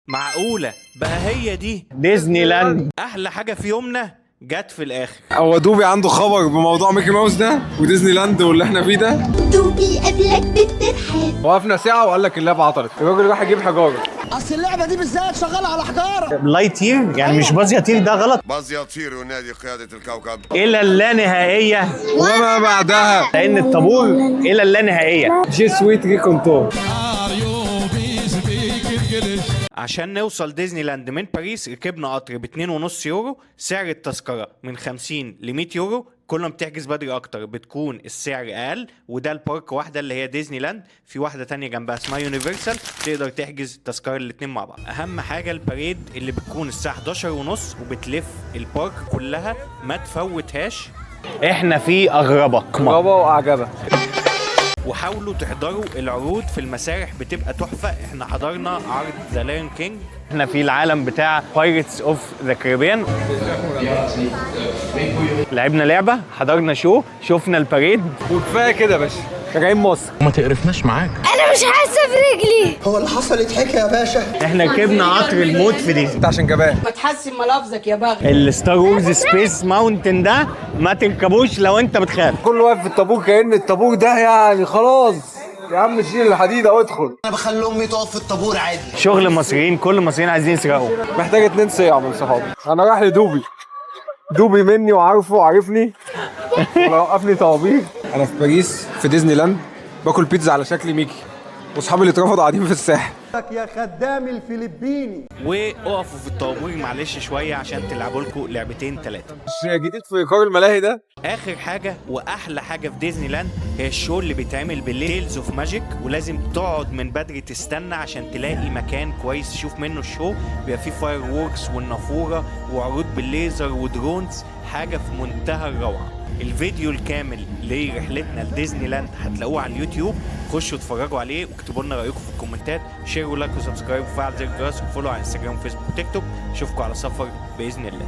معقولة بقى هي دي ديزني لاند؟ احلى حاجة في يومنا جت في الاخر. هو دوبي عنده خبر بموضوع ميكي ماوس ده وديزني لاند واللي احنا فيه ده؟ دوبي قبلك بالترحاب. وقفنا ساعة وقال لك اللعبة عطلت، الراجل راح يجيب حجارة. اصل اللعبة دي بالذات شغالة على حجارة. Lightyear يعني مش باز يطير، ده غلط. باز يطير ينادي قيادة الكوكب. الى اللانهائيه وما بعدها. لان الطابور الى اللانهائيه. je suis très content. عشان نوصل ديزني لاند من باريس ركبنا قطر ب 2.5 يورو. سعر التذكرة من 50 ل 100 يورو. كل ما بتحجز بدري اكتر بتكون السعر اقل. وده ال park واحدة اللي هي ديزني لاند، في واحدة تانية جنبها اسمها يونيفرسال، تقدر تحجز تذكرة الاتنين مع بعض. اهم حاجة ال parade اللي بتكون الساعة 11:30 وبتلف ال park كلها، ما تفوتهاش. احنا في اغربه. بابا واعجبها. وحاولوا تحضروا العروض في المسارح، بتبقى تحفة. احنا حضرنا عرض The Lion King. احنا في العالم بتاع Pirates of the Caribbean. لعبنا لعبه، حضرنا show، شفنا ال parade. وكفاية كده يا باشا، راجعين مصر. ما تقرفناش معاك. انا مش حاسه برجلي. هو اللي حصل يتحكي يا باشا. احنا ركبنا قطر الموت في ديزني. انت عشان جبان. ما تحسن ملافظك يا بغل. ال Star Wars Space Mountain ده ما تركبوش لو انت بتخاف. كله واقف في الطابور كأن الطابور ده يعني خلاص يا عم شيل الحديدة وادخل. انا بخلي امي تقف في الطابور عادي. شغل مصريين، كل المصريين عايزين يسرقوا. محتاج اتنين صيع من صحابي. انا رايح لدوبي، دوبي مني وعارفه وعارفني ولا وقفني طوابير. انا في باريس في ديزني لاند باكل بيتزا على شكل ميكي، واصحابي اللي اترفضوا قاعدين في الساحل. يا خدام الفلبيني. وقفوا في الطابور معلش شوية عشان تلعبوا لكم لعبتين ثلاثة. مش جديد في ايقار الملاهي ده. اخر حاجة واحلى حاجة في ديزني لاند هي ال show اللي بيتعمل بالليل، Tales of Magic، ولازم تقعد من بدري تستنى عشان تلاقي مكان كويس تشوف منه ال show. بيبقى فيه fireworks والنافوره وعروض بالليزر و drones، حاجة في منتهى الروعة. الفيديو الكامل لرحلتنا لديزني لاند هتلاقوه على اليوتيوب، خشوا اتفرجوا عليه واكتبوا لنا رايكم في الكومنتات. share و like و subscribe وفعل زر الجرس و follow على انستجرام وفيسبوك وتيك توك. اشوفكم على سفر باذن الله.